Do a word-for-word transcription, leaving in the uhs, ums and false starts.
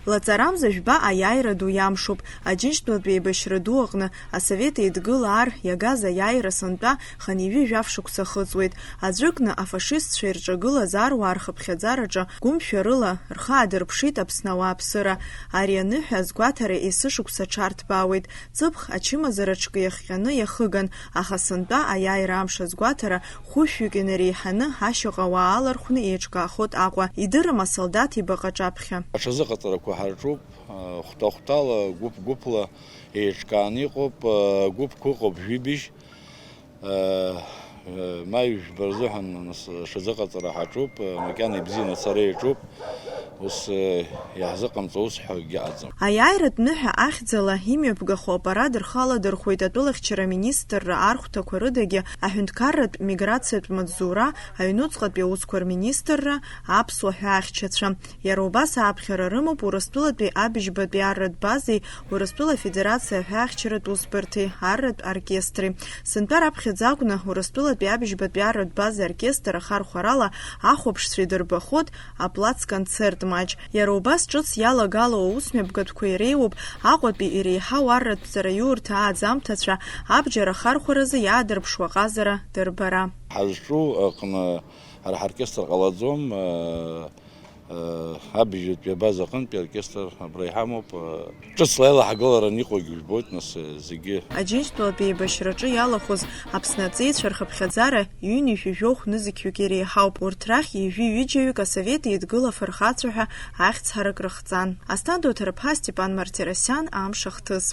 Лаҵарамза жәба аиааира ду иамшуп. Аџьынџьтәылатә еибашьра ду аҟны Асовет Еидгыла ар иагаз аиааира сынтәа хынҩажәи жәаф шықәса ахыҵуеит. Аӡәыкны афашистцәа ирҿагылаз аруаа рхыԥхьаӡараҿы гәымшәарыла рхы аадырԥшит Аԥсны ауааԥсыра. Ари аныҳәа азгәаҭара есышықәса аҽарҭбаауеит. Ҵыԥх ачымазара ҽкы иахҟьаны иахыган, аха сынтәа аиааира амш азгәаҭара хәышәҩык инареиҳаны ашьаҟа ауаа алархәны еиҿкаахоит Аҟәа, идырым асолдаҭ ибаҟа аҿаԥхьа. Аҽазыҟаҵарақәа ҳарҿуп, хәҭа-хәҭала, гәыԥ-гәыԥла еиҿкааны иҟоуп, гәыԥқәа ыҟоуп жәибжь. Маи жәба рзыҳәан нас аҽазыҟаҵара ҳаҿуп, макьана ибзианы ацара иаҿуп, ус иаҳзыҟамҵо ус ҳәа акгьы ыҟаӡам. Аиааиратә ныҳәа ахьӡала имҩаԥгахо апарад рхы аладырхәуеит атәылахьчара министрра архәҭақәа рыдагьы аҳәынҭқарратә миграциатә маҵзура, аҩнуҵҟатәи аусқәа рминистрра, аԥсуа ҳәаахьчацәа. Иара убас ааԥхьара рымоуп Урыстәылатәи абыжьбатәи арратә базеи Урыстәыла Афедерациа аҳәаахьчаратә усбарҭеи арратә оркестри. Сынтәа раԥхьаӡа акәны Урыстәылатәи абыжьбатәи арратә база оркестр ахархәарала ахәаԥшцәа идырбахоит аплац концерт маҷ. Иара убас ҿыц иалагало аусмҩаԥгатәқәа иреиуоуп Аҟәатәи иреиҳау арратә ҵараиурҭа ааӡамҭацәа абџьар ахархәаразы иаадырԥшуа ҟазара дырбара. Ҳазҿу аҟны ҳара ҳоркестр ҟалаӡом, э, э, абыжьбатәи абаза аҟынтәи аоркестр абра иҳамоуп, э, ҿыцла аилаҳгыларан иҟоугьы жәбоит, нас, э, зегьы. Аџьынџьтәылатә еибашьраҿы иалахәыз Аԥсны аҵеицәа рхыԥхьаӡара ҩынҩажәи жәохә нызқьҩык иреиҳауп. Урҭ рахь ҩажәи ҩыџьаҩык асовет еидгыла афырхацәа ҳәа ахьӡ ҳарак рыхҵан. Асҭанда Оҭарԥҳа, Степан Мартиросиан, Амш ахҭыс.